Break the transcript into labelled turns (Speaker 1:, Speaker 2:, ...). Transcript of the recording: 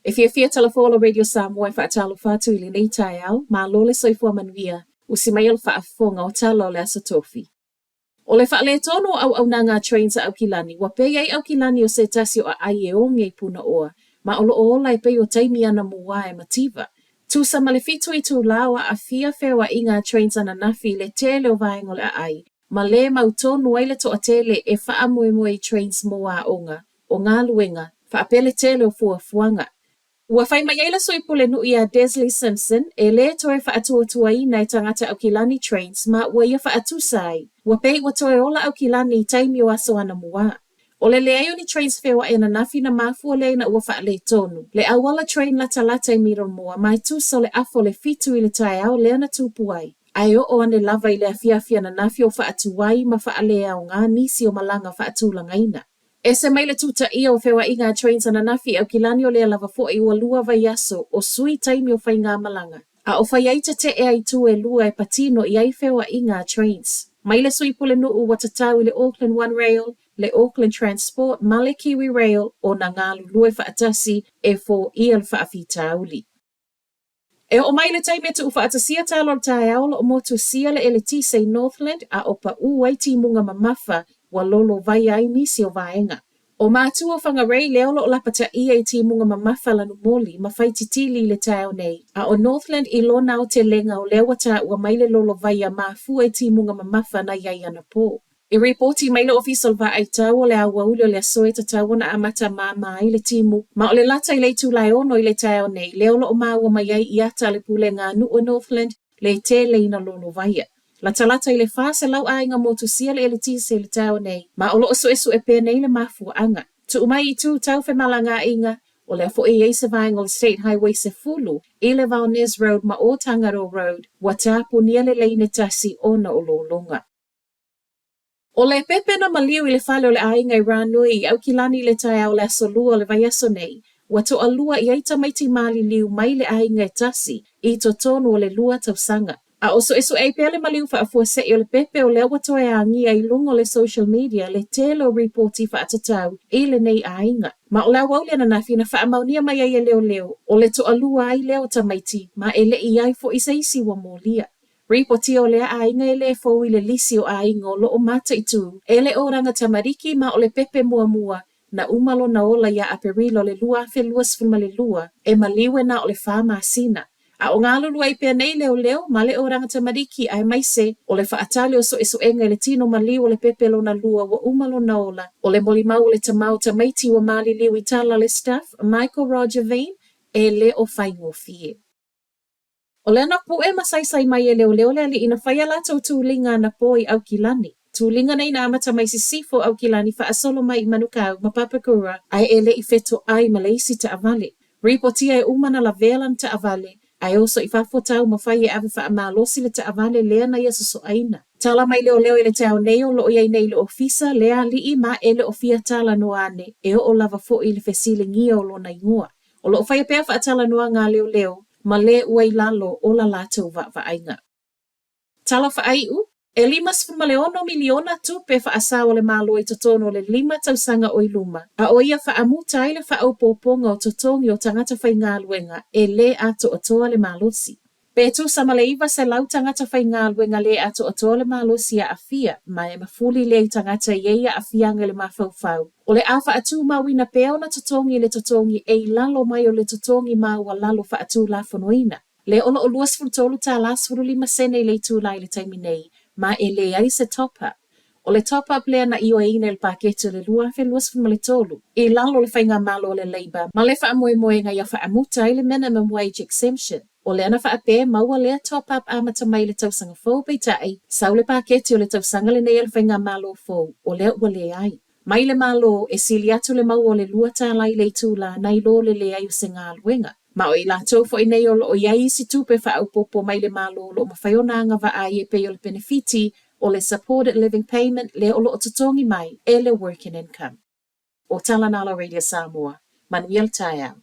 Speaker 1: E fiafia Talafua o Radio Samoa e faatalofa atu i lenei taeao, malo le soifua manuia, usi maia le faafofoga o tala o le Aso Tofi. O le faaletonu o auaunaga a Trains a Aukilani, ua pei ai Aukilani o se tasi o aai e oge i Punaoa, ma o lo o ola e pei o taimi anamua e mativa. Tusa ma le 7 itulā o aafia feoaiga a Trains ananafi i le tele o vaega o le aai, ma lē mautonu ai le toatele e faamoemoe i Trains mo aoga, o galuega, faapea le tele o fuafuaga. Ua fai mai ai le sui pulenuu ia Desley Simpson, e lē toe faatuatuaina e tagata Aukilani Trains ma ua ia faatusa ai, ua pei ua toe ola Aukilani i taimi o aso anamua. O le leai o ni trains feoai ananafi na mafua lea ina ua faaletonu le auala train latalata i Middlemore ma e tusa o le afa o le 7 i le taeao lea na tupu ai, a e oo ane lava i le afiafi ananafi o faatuai ma faaleaoga nisi o malaga faatulagaina. Ese mai le tutaia o feoaiga a trains ananafi i Aukilani o lea lava foi ua 2 vaiaso o sui taimi o faigamalaga, a o fai ai tete'e a itu e lua e patino i ai feoaiga a trains. Mai le sui pulenuu ua tatau i le Auckland One Rail, le Auckland Transport ma le Kiwi Rail ona galulue faatasi e foia le faafitauli. E oo mai le taimi e tuufaatasia tala o le taeao o lo o motusia le eletise i Northland a o paʻū ai timuga mamafa ua lolovaia ai nisi o vaega. O matua o Whangarei lea o lo o lapataia i timuga mamafa lanumoli ma faititili i le taeao nei, a o Northland i lona aotelega o lea ua taua mai le lolovaia mafua i timuga mamafa na i ai anapō. I ripoti mai le Ofisa o le Vaai Tau o le aoauli o le aso e tatau ona amata māmā ai le timu, ma o le lata i le itula e 6 i le taeao nei, lea o lo o maua mai ai i ata a le Pulega a Nuu o Northland le tele ina lolovaia. Latalata i le 400 aiga motusia le eletise i le taeao nei, ma o lo o suesue pea nei le mafuaaga. Tuu mai i itu tau femalagaaiga, o lea foi e i ai se vaega o le State Highway 10 i le Valnes Road ma o Tangaroa Road, ua tapunia le leine tasi ona o lologa. O le pepe na maliu i le fale o le aiga i Rānui i Aukilani i le taeao o le aso Lua o le vaiaso nei, ua toalua i ai tamaiti maliliu mai le aiga e tasi i totonu o le 2 tausaga. A o suesue ai pea le maliu faafuasei o le pepe o lea ua toe agia i luga o le social media le tele o ripoti faatatau i lenei aiga. Ma o le aoauli ananafi na faamaonia mai ai e leoleo, o le toalua ai lea o tamaiti ma e le i ai foi se isi ua molia. Ripotia o lea aiga e lē fou i le lisi o aiga o lo o mataitu e le oranga tamariki ma o le pepe muamua na uma lona ola iā Aperila o le 2022 e maliu e na o le 4 masina. A o galulue ai pea nei leoleo ma le oranga tamariki aemaise o le faatali o suesuega i le tino maliu o le pepe lona lua ua uma lona ola. O le molimau o le tama o tamaiti ua maliliu i tala a le Staff, Michael Roger Vane, e le o faigofie. O lea na puʻe ma saisai mai e leoleo le aliʻi na fai a latou tuliga anapō i ʻAukilani. Tuliga nei na amata mai sisifo o ʻAukilani faasolo mai i Manukau ma Papakura ae e le i fetoai ma le isi taʻawale. Ripotia e uma na lavea lana taʻawale ae oso i fafo taumafai e ave faamalosi le taʻawale lea na ia sosoʻaina. Tala mai leoleo i le taeao nei o lo o i ai nei i le ofisa lea aliʻi ma e le o fia talanoa ane e oo lava foi i le fesiligia o lona igoa. O lo o faia pea faatalanoaga a leoleo ma lē ua i lalo o la latou vaavaaiga. Tala faaiu, E 56 miliona tupe faasao a le Malo i totonu o le lima tausaga o i luma, a o ia faamuta ai le faaopoopoga o totogi o tagata faigaluega e lē atoatoa le malosi. Pe tusa ma le 900 tagata faigaluega lē atoatoa le malosi e aafia, ma e mafuli lea i tagata e i ai aafiaga i le mafaufau, o le a faatumauina pea ona totogi i le totogi e i lalo mai o le totogi maualalo faatulafonoina, lea o lo o $23 15 sene i le itulā i le taimi nei, ma e leai se top-up. O le top-up lea na ioeina i le paketi o le 2023 i lalo o le faigamalo a le Labour ma le faamoemoega ia faamuta ai le minimum wage exemption. O lea na faapea e maua lea top-up amata mai i le tausaga fou peitai, sau le paketi o le tausaga lenei a le faigamalo fou, o lea ua leai. Mai le Malo, e sili atu le maua o le $2 i le itulā nai lo le leai o se galuega. Ma o i latou foi nei o lo o i ai isi tupe faaopoopo mai le Malo o lo o mafai ona agavaa ai e pei o le penefiti o le Supported Living Payment lea o lo o totogi mai e le Work and Income. O tala na a la Radio Samoa. Manuia le taeao.